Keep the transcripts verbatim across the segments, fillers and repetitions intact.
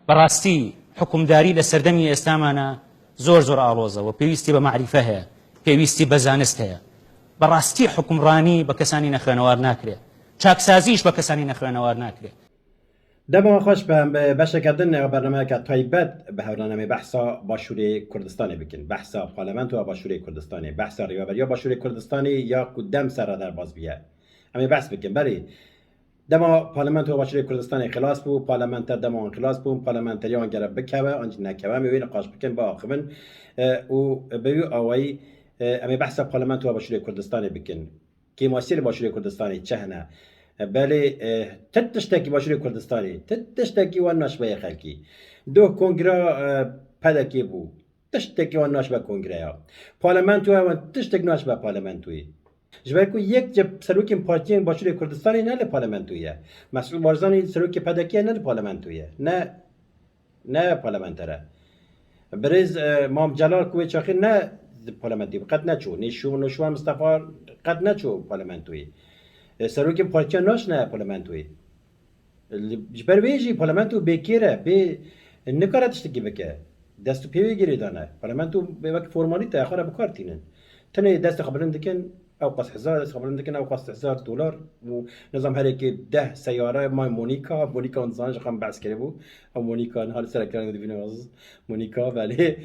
بەڕاستی حکومداری لە سەردەمی ئێستامانە زۆر زۆر ئاڵۆزە و پێویستی بە مەعریفە هەیە، پێویستی بە زانست هەیە. بەڕاستی حکومڕانی بە کەسانی نەخوێنەوار ناکرێ، چاکسازیش بە کەسانی نەخوێنەوار ناکرێ. Dema xweş be, em bi beşeke din ya bernameyeke taybet bi hevran em ê behsa Başûrê Kurdistanê bikin. Behsa Parlamentoya Başûrê Kurdistanê, behsa rêveberiya Başûrê Kurdistanê ya ku dem ser re derbas bûye. Em ê behs bikin. Belê, dema Parlamentoya Başûrê Kurdistanê xilas bû, parlamenter dema wan xilas bûn, parlamenteriya wan gere bikeve, an jî nekeve, em ê wê niqaş bikin, biaxivin, e, û bi wî awayî, e, em ê behsa Parlamentoya Başûrê Kurdistanê bikin. Kêmasiyê li Başûrê Kurdistanê çi hene? E, belê, e, ti tiştekî Başûrê Kurdistanê, ti tiştekî wan naşibe yê xelkî. Doh kongra, e, P D K bû. Tiştekî wan naşibe kongreya. Parlamentoya wan tiştek naşibe parlamentoyê. Ji ber ku yek ji serokên partiyên Başûrê Kurdistanê ne li parlamentoyê ye. Mesûd Barzanî serokê P D K ye, ne li parlamentoyê ye. Ne, ne parlamenter e. Birêz, e, Mam Celal ku wê çaxê ne di parlamentê bû, qet neçû. Nêşû-, Nûşwan Mistefa qet neçû parlamentoyê. E, serokên partiyan naşine parlamentoyê. Li, ji ber wê jî parlamento bêkêr e, bê, nikare tiştekî bike. Dest û pê wê girêdan e. Parlamento wek formalîte ye, xwe re bi kar tînin. Tenê destê xwe bilind dikin, ew qas hezar, destê xwe bilind dikin, ew qas hezar dolar û nizam herêkê deh seyare, may Monika, Monika hûn dizanin ji xwe em behs kiribû. Ew Monika niha li ser ekranê dibîne ez. Monika, belê.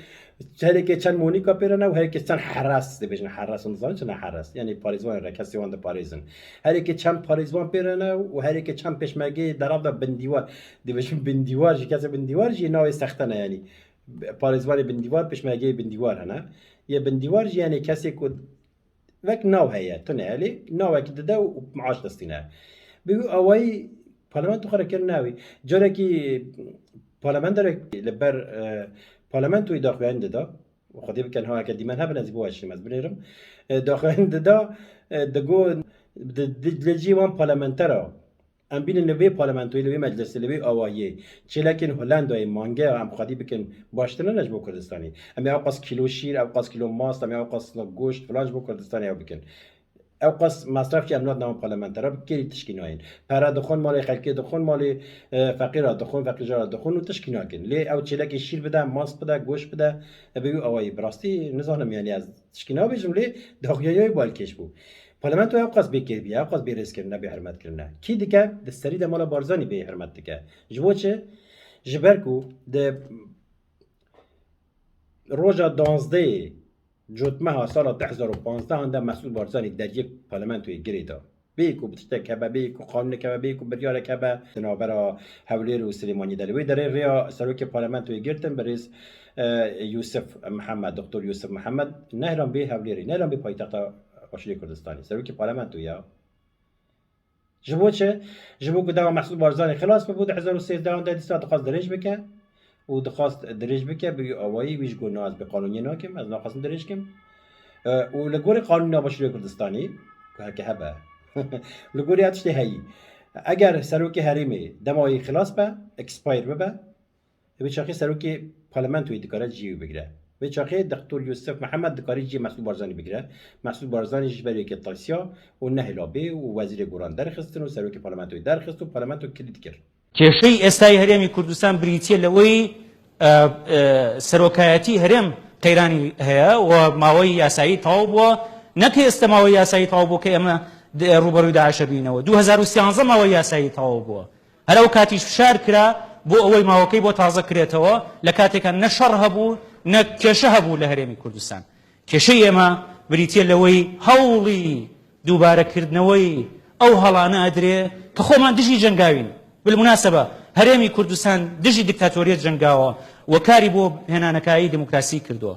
Herêkê çend Monika pê re ne û herêkê çend heres dibêjin, heres, hûn dizanin çi ne heres? Yanî parêzvanê re, kesê wan diparêzin. Herêkê çend parêzvan pê re ne û herêkê çend pêşmergeyê derav de bindîwar. Dibêjin bindîwar jî, kesê bindîwar jî navê sexte ne yanî. Parêzvanê bindîwar, pêşmergeyê bindîwar hene. Yê bindîwar jî yanî kesê ku wek nav heye, tune ye, lê navekî dide û maaş destîne. Bi wî awayî parlamento xwe re kir navê. Carekî parlamenterek li ber, e, parlamentoyê daxuyanî dida. Xwedê bike niha heke dîmen hebin ez ê biweşînim, ez binêrim. E, daxuyanî dida, e, digot, di, di, li cî wan parlamentera. Em bînin li vê parlamentoyê, li vê meclisê, li vê awayiyê. Çêlekên Hollandayê, Mangê, em xwedî bikin baştir ne ji bo Kurdistanê. Em ê ewqas kîlo şîr, ewqas kîlo mast, em ê ewqas goşt filan ji bo Kurdistanê ew bikin. Ewqas mesrefkî em nadin wan parlamentera, bi kêrî tişkî nayên. Pere dixwin malê xelkê, dixwin malê, e, feqîra, dixwin feqîjara, dixwin û tişkî nakin. Lê ew çêlekê şîr bide, mast bide, goşt bide, e, bi wî awayî. Bi rastî nizanim, yanî ez tişkî nabêjim, lê daxuyaniyê balkêş bû. Parlamento ewqas bêkêr bûye, ewqas bêrêz kirine, bêhurmet kirine. Kî dike? Di serî de mala Barzanî bêhurmet dike. Ji bo çi? Ji ber ku di roja danzdehê Cotmeha sala du hezar û panzdeh de Mesûd Barzanî deriyê parlamentoyê girê da. Bêyî ku bi tiştek hebe, bêyî ku qanûnek hebe, bêyî ku biryarek hebe, di navbera Hewlêr û Silêmaniyê de. Li wê derê rêya serokê parlamentoyê girtin, birêz, e, Yûsif Mihemed, Doktor Yûsif Mihemed, nehêlan bê Hewlêrê, nehêlan bê paytexta Başûrê Kurdistanê. Serokê parlamentoyê ya. Ji bo çi? Ji bo ku dema Mesûd Barzanî xilas bibû di hezar û sêzdeh de, dîsa dixwast dirêj bike û dixwast dirêj bike, bi wî awayî wî ji got, na, ez bê qanûniyê nakim, ez naxwazim dirêj kim. E, û li gorî qanûna Başûrê Kurdistanê, ku heke hebe, li gorî ev tiştê heyî. Eger serokê herêmê dema wî xilas be, expire bibe, Vê çaxê serokê parlamentoyê dikare cihê wî bigire. Vê çaxê Doktor Yûsif Mihemed dikare cihê Mesûd Barzanî bigire. Mesûd Barzanî ji ber wê yekê tirsiya û nehêla bê û wezîrê goran derxistin û serokê parlamentoyê derxist û parlamento kilît kir. کێشەی ئێستای هەرێمی کوردستان بریتیە لەوەی، ئە، ئە، سەرۆکایەتی هەرێم قەیرانی هەیە و ماوەی یاسایی تەواو بووە. نەک ئێستا ماوەی یاسایی تەواو بوو کە ئێمە د-، ڕوبەڕووی داعشە بینەوە. دوو هەزار و سیانزە ماوەی یاسایی تەواو بووە. هەر ئەو کاتیش فشار کرا بۆ ئەوەی ماوەکەی بۆ تازە کرێتەوە، لە کاتێکا نە شەڕ هەبوو، نە کێشە هەبوو لە هەرێمی کوردستان. کێشەی ئێمە بریتیە لەوەی هەوڵی دووبارەکردنەوەی ئەو هەڵانە ئەدرێ کە خۆمان دژی جەنگاوین. بالمناسبە، هەرێمی کوردستان دژی دیکتاتۆریەت جەنگاوە و کاری بۆ هێنانەکایی دموکراسی کردووە.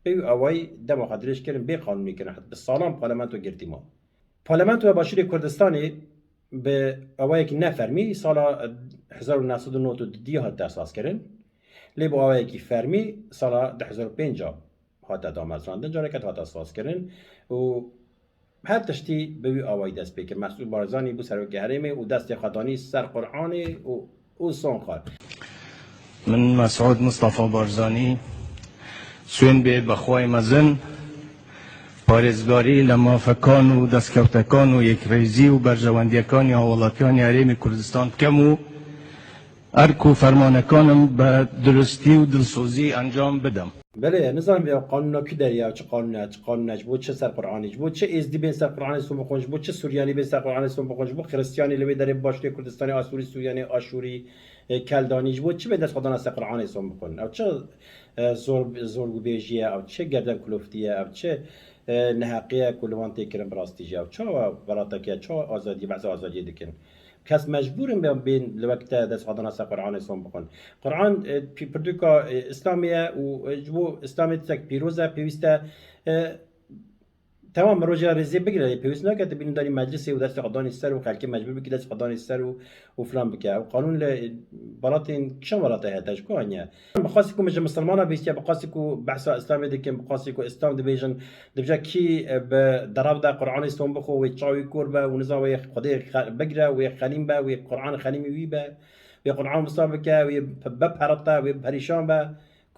Bi wî awayî dema xwe dirêj kirin, bê qanûnî kirin. Bi salan parlamento girtî ma. Parlamentoya Başûrê Kurdistanê bi awayekî nefermî sala hezar û neh sed û nod û du hat esas kirin. Lê bi awayekî fermî sala du hezar û pênc hate damezrandin, careke hate esas kirin û her tiştî bi wî awayî dest pê kir. Mesûd Barzanî bû serokê herêmê û destê xwe danî ser Quranê û û son xwe. Min Mesûd Mistefa Barzanî, suyên bê bexwayê mezin, parêzgarî li mafekan û destkeftekan û yekrêzî û berjewendiyekaniya hawalatiyan ya Herêmê Kurdistan dikim û Erk û fermanekanim bi duristî û dilsozî encam bidim. Belê, nizanim ya qanûna kî derya, çi qanûne, çi qanûne, ji bo çi ser Qur'anê, ji bo çi êzdî bên ser Qur'anê son bixwin, ji bo çi Suryanî bên ser Qur'anê son bixwin, ji bo Xiristiyanî li wê derê Başûrê Kurdistanê, Asûrî, Suryanê, Aşûrî, e, Keldanî, ji bo çi bên dest xwe dana ser Qur'anê son bixwin? Ew çi, e, zor, zorgûbêjî ye, ew çi gerdenkuloftî ye, ew çi, e, neheqî ye ku li wan tê kirin bi rastî jî? Ew çawa welateke, çawa azadî, behsa azadiyê dikin? Kes mecbûr in bên, bên li wek te dest xwe dana ser Qur'anê son bixwin. Qur'an, e, pî-, pirtûka, e, Îslamê ye û, e, ji bo Îslamê tiştek pîroz e, pêwîst e, e, temam, mirov jê re rêzê bigire, lê pêwîst nake tu bînî danî meclisê û destê xwe danî ser û xelkê mecbûr bikî destê xwe danî ser û, û filan bike. Ew qanûn li welatên kîjan welate heye, te ji ku aniye? Bi qasî ku min ji misilmana bihîstiye, bi qasî ku behsa Îslamê dikin, bi qasî ku Îslam dibêjin, dibêje kî, e, bi derab de Qur'anê son bixwe, wê çawa wî kor be û nizam wê Xwedê xe-, bigire, wê xenîm be, wê Qur'an xenîmî wî be, wê Qur'an wisa bike, wê pe-, biperite, wê perîşan be.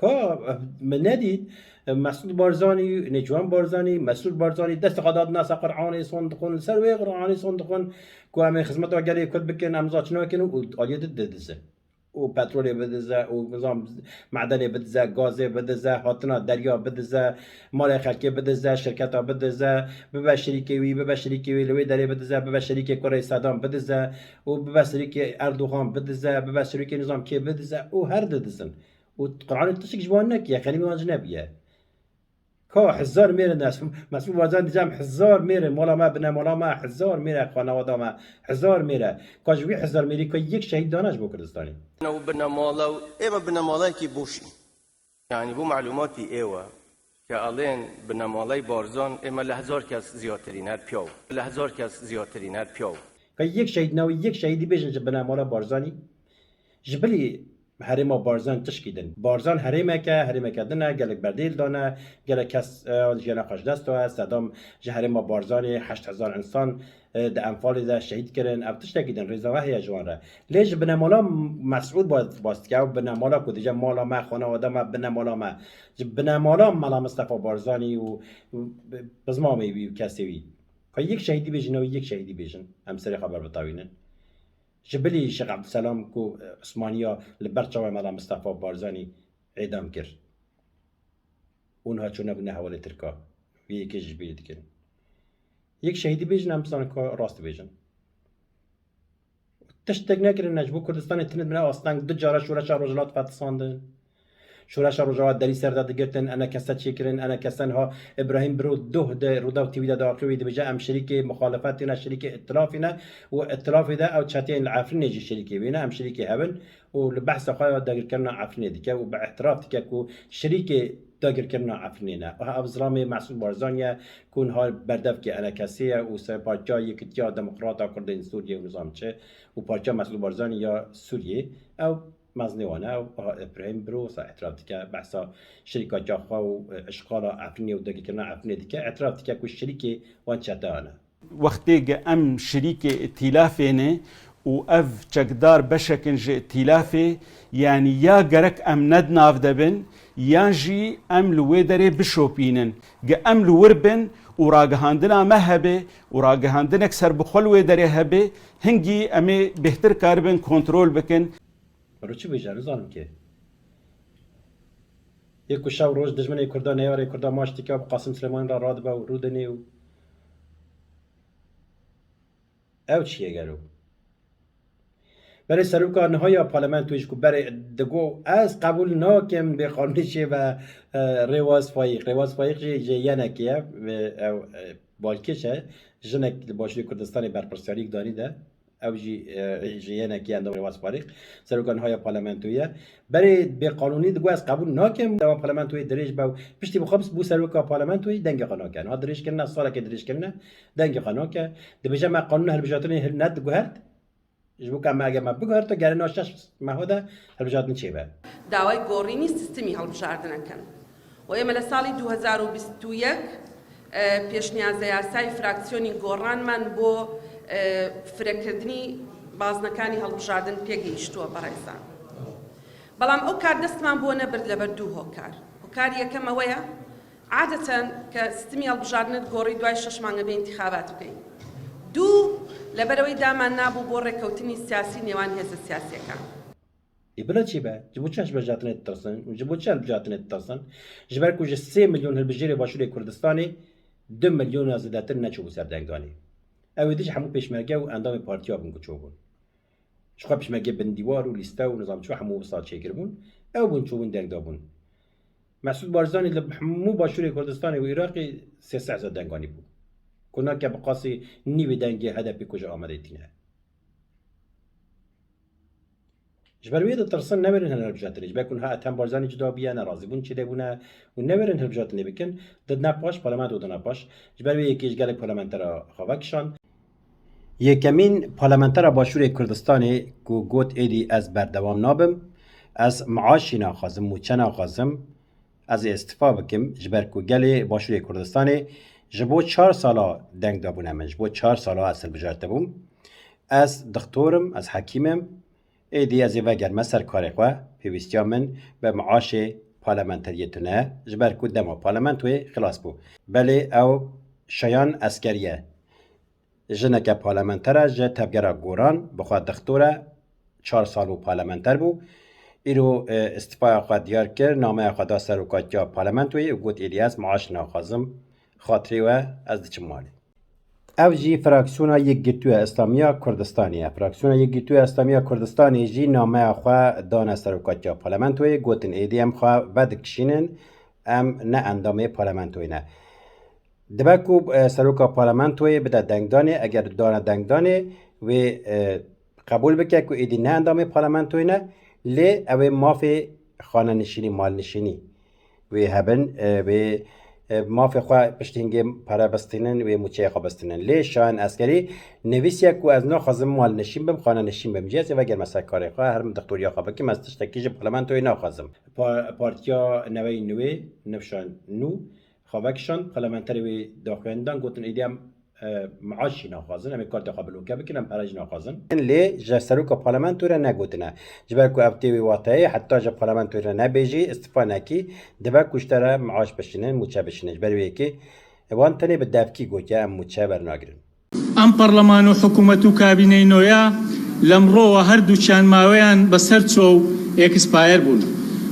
Ka, e, min nedît, e, Mesûd Barzanî, Nêçîrvan Barzanî, Mesûd Barzanî destê xwe dadine ser Qur'anê son dixwin, li ser wê Qur'anê son dixwin ku em ê xizmeta gelê Kurd bikin, em niza çi nakin û aliyê di-, didizin. Û petrolê bidize û nizam medenê bidize, gazê bidize, hatina derya bidize, malê xelkê bidize, şirketa bidize, bibe şirîkê wî, bibe şirîkê wî li wê derê bidize, bibe şirîkê kurê Sedam bidize û bibe şirîkê Erdogan bidize, bibe şirîkê nizam kê bidize û her didizin. Û Qur'anê tiştek ji wan nekiye, xenîmê wan jî nebiye. Ka hezar mêr in, Mesûd Barzanî dibêje em hezar mêr in, mala me, binemala me hezar mêr e, xanewada me hezar mêr e. Ka ji wî hezar mêrî ka yek şehîd dane ji bo Kurdistanê? Ew binemala û ême binemaleyekî boş in. Yanî bo malûmatî êwe ke alên binemaley Barzan ême li hezar kes ziyatir in her piyaw. Li hezar kes ziyatir in her piyaw. Ka yek şehîd, navê yek şehîdî bêjin ji binemala Barzanî? Ji bilî herêma Barzan tişkî din. Barzan herêmek e, herêmeke din e, gelek berdê li dane, gelek kes, e, jiyana xwe ji dest daye. Sedam ji herêma Barzanê heşt hezar însan, e, di Enfalê de şehîd kirin. Ev tiştekî din, rêza me heye ji wan re. Lê ji binemala Mesûd bas, bas dike, ew binemala ku dibêje mala me, xanewada me, binemala me. Ji binemala Mela Mistefa Barzanî û, û bizmamê wî û kesê wî. Ka yek şehîdî bêjin, ew yek şehîdî bêjin. Em serê xwe berbitawînin. Ji bilî Şêx Ebdulselam ku, e, Osmaniya li ber çavê Mela Mistefa Barzanî îdam kir û niha çûne bûne hevalê Tirka. Vê yekê ji bilî dikin. Yek şehîdî bêjin, em bizanin ka rast dibêjin. Tiştek nekirine ji bo Kurdistanê, tinê dimine asteng, du cara şoreşa Rojhilat fetisandin. Şoreşa Rojava derî ser de digirtin, ene kese çêkirin, ene kese niha Îbrahîm Biro doh di Rûdaw T V de daxil wî dibêje, em şirîkê muxalefetê ne, şirîkê îtilafê ne û îtilafê de ew çeteyên li Efrînê jî şirîkê wê ne, em şirîkê hev in û li behsa xwe ya dagirkirina Efrînê dike û bi îtiraf dike ku şirîkê dagirkirina Efrînê ne. Ev zilamê Mesûd Barzanî ye ku niha berdevkê ene kesê ye û ser Partiya Yekitiya Demokrata Kurdên Sûriyê û nizam çi û Partiya Mesûd Barzanî ya Sûriyê, ew mezinê wan e, ew, aha, Îbrahîm Biro wisa îtiraf dike, behsa şirîkatiya xwe û, e, îşxala Efrînê û dagirkirina Efrînê dike, îtiraf dike ku şirîkê wan çeteyan e. Wextê ge em şirîkê îtîlafê ne û ev çekdar beşek in ji îtîlafê, yanî ya gerek em ne di nav de bin, yan jî em li wê derê bişopînin. Ge em li wir bin û ragihandina me hebe û ragihandinek serbixwe li wê derê hebe, hingî em ê bêhtir karibin kontrol bikin. Mero çi bêje, nizanim kê. Yê ku şev roj dijminê Kurda, neyarê Kurda maç dike û bi Qasim Silêmanî re radibe û rûdinê û ew çi ye gelo? Berê seroka niha ya parlamentoyê jî ku berê digo ez qebûl nakim bê qanûnê çêbe, e, Rêwaz Fayîq. Rêwaz Fayîq jî ji yenekê ye, e, ew, e, balkêş e, jinek li Başûrê Kurdistanê berpirsiyarî danî de. Ew jî, e, ji yenekî endamê Rêwaz Farîq, seroka niha ya parlamentoyê ye. Berê bêqanûnî digot, ez qebûl nakim, dema parlamentoyê dirêj be û piştî bi xwe bû seroka parlamentoyê, dengê xwe nake. Niha dirêj kirine, salekê dirêj kirine, dengê xwe nake. Dibêje, me qanûna hilbijartinê hil-, nediguhert. Ji bo ku me, eger me biguherto, gerê niha şeş meha de hilbijartin çêbe. داوای گۆڕینی سیستمی هەڵبژاردنەکەن و ئێمە لە ساڵی دوو هەزار و بیست و یەک، ئە، پێشنیازە یاسای فراکسیۆنی گۆڕانمان بۆ، ئە، فرەکردنی بازنەکانی هەڵبژاردن پێگەیشتووە، بەڕێزان. بەڵام ئەو کات دەستمان بۆ نەبرد لەبەر دوو هۆکار. هۆکار یەکەم ئەوەیە، عادەتەن کە سیستمی هەڵبژاردنت گۆڕی، دوای شەش مانگە بێ ئینتیخابات بکەین. دوو، لەبەرەوەی دامان نابوو بۆ ڕێکەوتنی سیاسی نێوان هێزە سیاسیەکان. Ê bila çi be? Ji bo çi hilbijartinê ditirsin? Û ji bo çi hilbijartinê ditirsin? Ji ber ku ji sê milyon hilbijêrê Başûrê Kurdistanê du milyona zêdetir neçûbû ser dengdanê. Ew ê dî ji hemû pêşmerge û endamê partiya bûn ku çûbûn. Ji xwe pêşmergê bin dîwar û lîste û nizam çi hemû wisa çêkiribûn. Ew bûn çûbûn deng dabûn. Mesûd Barzanî li hemû Başûrê Kurdistanê û Iraqê sê sed hezar deng anîbû. Ku nake bi qasî nîvê dengê H D P ku ji Amedê tîne. Ji ber wê ditirsin, newêrin hilbijartinê. Ji ber ku niha Ethem Barzanî cuda bûye, nerazîbûn çêde bûne û newêrin hilbijartinê bikin, didine paş, parlamento didine paş. Ji ber wê yekê ji gelek parlamentera xwe vekişand. Yekemîn parlamentera Başûrê Kurdistanê ku got, êdî ez berdewam nabim, ez miaşî naxwazim, mûçe naxwazim, ez ê îstifa bikim, ji ber ku gelê Başûrê Kurdistanê ji bo çar sala deng dabûne min, ji bo çar sala ez hilbijartibûm. Ez dixtor im, ez hekîm im, êdî ez ê vegerime ser karê xwe, pêwîstiya min bi miaşê parlamenteriyê tune, ji ber ku dema parlamentoyê xilas bû. Belê ew Şayan Eskerî ye. Jineke parlamenter e ji Tevgera Goran, bi xwe dixtor e, çar sal bû parlamenter bû. Îro, e, îstîfaya xwe diyar kir, nameya xwe da serokatiya parlamentoyê û got, êdî ez maaş naxwazim, xatirê we ez diçim malê. Ev jî fraksiyona Yekgirtûya Îslamî ya Kurdistanê ye. Fraksiyona Yekgirtûya Îslamî ya Kurdistanê jî nameya xwe dane serokatiya parlamentoyê, gotin, êdî em xwe vedikişînin, em ne endamê parlamentoyê ne. Dibe ku, e, seroka parlamentoyê bide dengdanê, eger dane dengdanê wê, e, qebûl bike ku êdî ne endamê parlamentoyê ne, lê ew ê mafê xanenişînî, malnişînî wê hebin, e, wê, e, mafê xwe piştî hingê pere bistînin, wê mûçeyê xwe bistînin. Lê Şahin Eskerî nivîsiye ku ez naxwazim malnişîn bim, xanenişîn bim. Cî ez ê vegerime ser karê xwe, herim dixtoriya xwe bikim, ez tiştekî ji parlamentoyê naxwazim. Pa-, Partiya Neweyî Nûê, Nifşa Nû, xwe vekişand, parlamenterê wê daxuyanî dan, gotin, êdî em, e, miaş jî naxwazin, em ê kartê xwe bloke bikin, em pere jî naxwazin. Lê ji seroka parlamentoyê re negotine. Ji ber ku ev tê wê wateyê, heta ji parlamentoyê re nebêjî, îstîfa nekî, dibe ku ji te re miaş bişînin, mûçe bişînin. Ji ber wê yekê wan tenê bi devkî gotiye, em mûçe wernagirin. ئەم پەڕڵەمان و حکوومەت و کابینەی نۆیە لەمڕۆوە هەردووکیان ماوەیان بەسەر چووە و ئێکسپایەر بوون.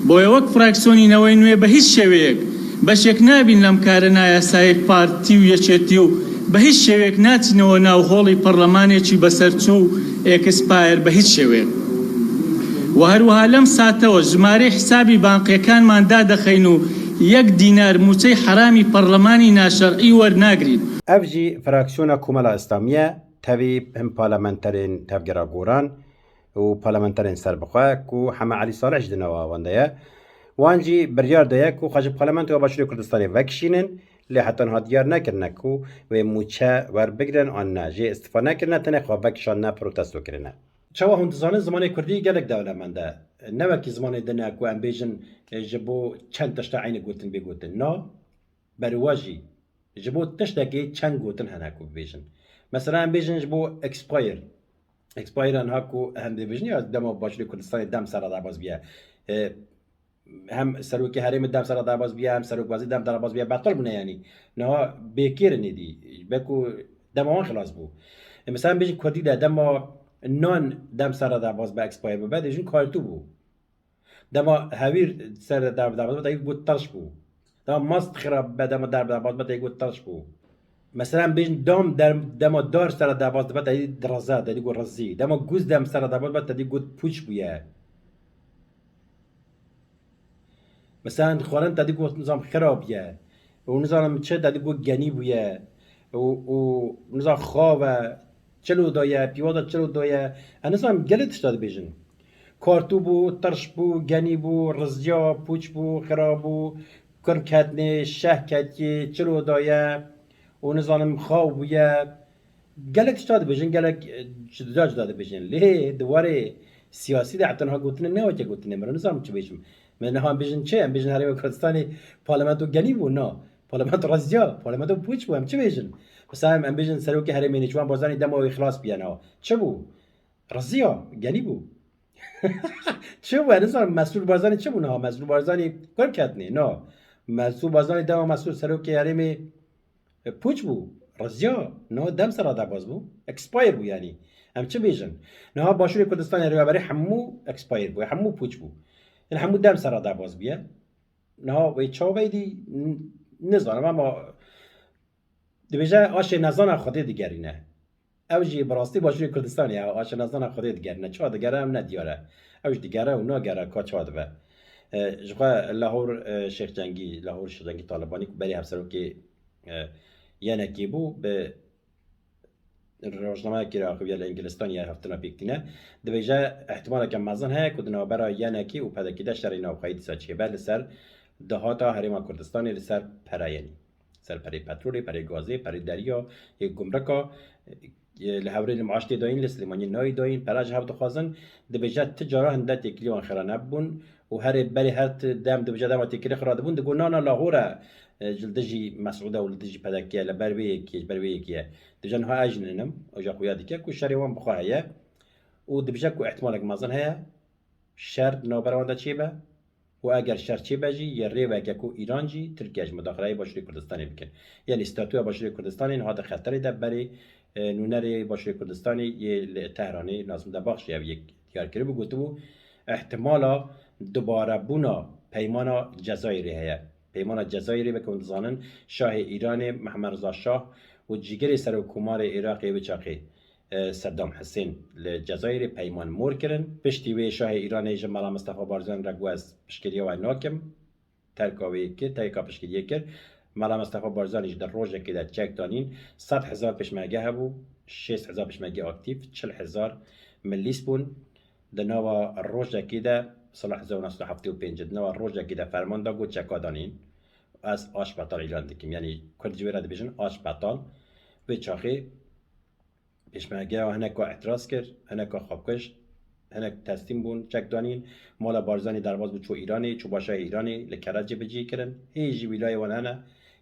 بۆیە وەک فراکسیۆنی نەوەی نوێ بە هیچ شێوەیەک بەشێک نابین لەم کارە نایاسایەی پارتی و یەکێتی و بە هیچ شێوەیەک ناچینەوە ناو هۆڵی پەڕڵەمانێکی بەسەر چوو و ئێکسپایەر بە هیچ شێوەیەک. و هەروەها لەم ساتەوە ژمارەی حسابی بانقیەکانمان دادەخەین و یەک دینار موچەی حەرامی پەڕڵەمانی ناشەرعی وەرناگرین. Ev jî fraksiyona Komela Îslamî ye, tevî him parlamenterên Tevgera Goran û parlamenterên serbixwe ku Heme Elî Salih jî di nava wan de ye. Wan jî biryar daye ku xwe ji Parlamentoya Başûrê Kurdistanê vekişînin, lê heta niha diyar nekirine ku wê mûçe werbigrin an ne, jê îstifa nekirine, tenê xwe vekişandine, protesto kirine. Çawa hûn dizanin, zimanê kurdî gelek dewlemend e. Ne wekî zimanê din e ku em bêjin, e, ji bo çend tişta eynî gotin bê gotin. Na, berwa jî. Ji bo tiştekê çend gotin hene ku bibêjin. Mesela em bêjin ji bo expire. Expire niha ku em dibêjin ya dema Başûrê Kurdistanê dem ser re derbas biye. E, hem serokê herêmê dem ser re derbas biye, hem serokwezî dem derbas biye. Betal bûne yanî. Niha bêkêr in êdî. Be ku dema wan xilas bû. E, mesela em bêjin kurdî de dema nan dem ser re derbas be, expire bibe, dibêjin kartû bû. Dema hewîr ser de derbas be, te got tirş bû. Dema mast xirab be, dema derbas be, te got tirş bû. Mesela em bêjin dam der-, dema dar ser de derbas dibe, te dî diraze, te dî got rizî. Dema guz dem ser de derbas be, te dî got pûç bûye. Mesela xwarin te dî got nizam xirab ye. Û nizanim çi, te dî got genî bûye. Û, û nizam xav e, çilo daye, pîvada çilo daye. Ez nizanim gelê tişta dibêjin. Kartû bû, tirş bû, genî bû, rizya, pûç bû, xira bû, kurm ketnê, şeh ketiye, çilo daye û nizanim xaw bûye. Gelek tişta dibêjin, gelek, e, cuda cuda dibêjin. Lê di warê siyasî de heta niha gotine ne weke gotine, min nizanim çi bêjim. Me niha em bêjin çi? Em bêjin Herêma Kurdistanê parlamento genî bû? Na. Parlamento rizya, parlamento pûç bû, em çi bêjin? Mesela em, em bêjin serokê herêmê Nêçîrvan Barzanî dema wê xilas biye niha. Çi bû? Riziya, genî bû. Çi bû? Ez nizanim, Mesrûr Barzanî çi bû niha? Mesrûr Barzanî kurm ketnê? Na. Mesrûr Barzanî dema Mesrûr serokê herêmê, e, pûç bû. Riziya, niha dem ser re derbas bû. Expire bû yanî. Em çi bêjin? Niha Başûrê Kurdistanê rêveberê hemû expire bûye, hemû pûç bû. Yanî hemû dem ser re derbas bûye. Niha wê çawa beyî dî n-, nizanim ama dibêje aşê nezana Xwedê digerîne. Ew jî bi rastî Başûrê Kurdistanê ye, aşê nezana Xwedê digerîne. Çawa digere em nediyar e. Ew jî digere û nagere ka çawa dibe. E, ji xwe Lahor, e, Şêx Cengî, Lahor Şêx Cengî Talibanî ku berê hevserokê, e, Y N K'ê bû, bi rojnameyekî re axiviya li Îngilistanê ya heftina pêk tîne, dibêje, ihtimaleke mezin heye ku di navbera Y N K'ê û P D K'ê de şerê navxweyî dîsa çêbe li ser dahata Herêma Kurdistanê, li ser pere, yanî ser perê petrolê, perê gazê, perê deriya, yê gumrika, e, li Hewlêrê maaş tê dayîn, li Silêmaniyê nayê dayîn, pere ji hev dixwazin. Dibêje ti cara hinde têkilî wan xêra nebûn û herê berê her ti dem dibêje dema têkilî xira dibûn, digot, na, na, Lahore, e, ji li dijî Mesûd e û li dijî P D K ye, li ber vê yekê, ji ber vê yekê ye. Dibêje niha ez jî ninim, û jî xuya dike ku şerê wan bi xwe heye û dibêje ku ihtimalek mezin heye şer di navbera wan de çêbe û eger şer çêbe jî yê rêveke ku Îran jî Tirkiye ji mudaxileyê Başûrê Kurdistanê bikin. Yanî statûya Başûrê Kurdistanê niha di xeterê de berê, e, nûnerê Başûrê Kurdistanê yê li Tehranê Nazim Debaxşî ev yek diyar kiribû, gotibû, ihtimala dubarebûna peymana Cezayirê heye. Peymana Cezayirê, weke hûn dizanin, şahê Îranê Mehmed Reza Şah û cîgirê serokkomarê Iraqê wê çaxê, e, Seddam Hisên li Cezayirê peyman mor kirin. Piştî wê şahê Îranê ji Mela Mistefa Barzanî re got, ez piştgiriya we nakim. Terka wê kir, terka piştgiriyê kir. Mela Mistefa Barzanî jî di rojekê de çek danîn. Sed hezar pêşmerge hebû, şêst hezar pêşmerge aktîf, çil hezar milîs bûn. Di nava rojekê de sala hezar û neh sed û heftê û pênc, di nava rojekê de ferman da, got, çeka danîn. Ez aşbetal îlan dikim. Yanî Kurd ji wê re dibêjin aşbetal. Vê çaxê pêşmergeya hineka îtiraz kir, hineka xwe kuşt, hinek teslîm bûn, çek danîn. Mala Barzanî derbas bû, çû Îranê, çû başayê Îranê, li Kerec cêbicî kirin. Hê jî wîlayê wan hene,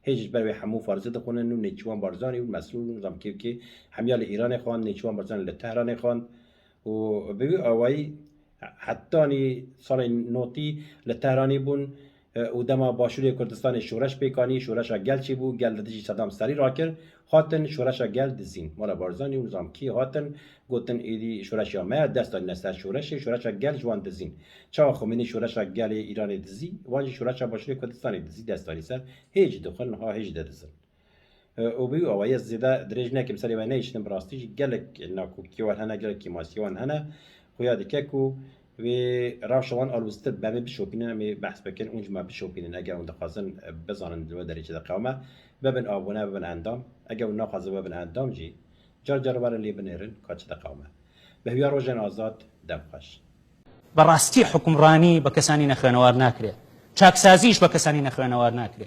hê jî ji ber wê hemû farzê dixwînin û nêçîrvan Barzanî û Mesrûr û nizam kê û kê hemiya li Îranê xwend, nêçîrvan Barzanî li Tehranê xwend. Û bi wî awayî hetanî salên notî li Tehranê bûn, e, û dema Başûrê Kurdistanê şoreş pêk anî, şoreşa gel çêbû, gel li dijî Sedam serî rakir, hatin şoreşa gel dizîn. Mala Barzanî û nizamkî hatin, gotin, êdî şoreş ya me ye, dest danîne ser şoreşê, şoreşa gel ji wan dizîn. Çawa Xomênî şoreşa gelê Îranê dizî, wan jî şoreşa Başûrê Kurdistanê dizî, dest danî ser, hê jî dixwin, ha hê jî didizin. E, û bi wî awayî ez zêde dirêj nekim, serê we nehiştin, bi rastî jî gelek nakokiyê wan hene, gelek kêmasiyê wan hene. Xuya dike ku wê rewşa wan aloztir be, em ê bişopînin, em ê behs bikin, hûn jî me bişopînin, eger hûn dixwazin, e, bizanin li wê derê çi diqewime, bibin abone, bibin endam. Eger hûn naxwazin bibin endam jî, car car werin lê binêrin ka çi diqewime. Bi hêviya rojên azad, dem xweş. بەڕاستی حکومڕانی بە کەسانی نەخوێنەوار ناکرێ. چاکسازیش بە کەسانی نەخوێنەوار ناکرێ.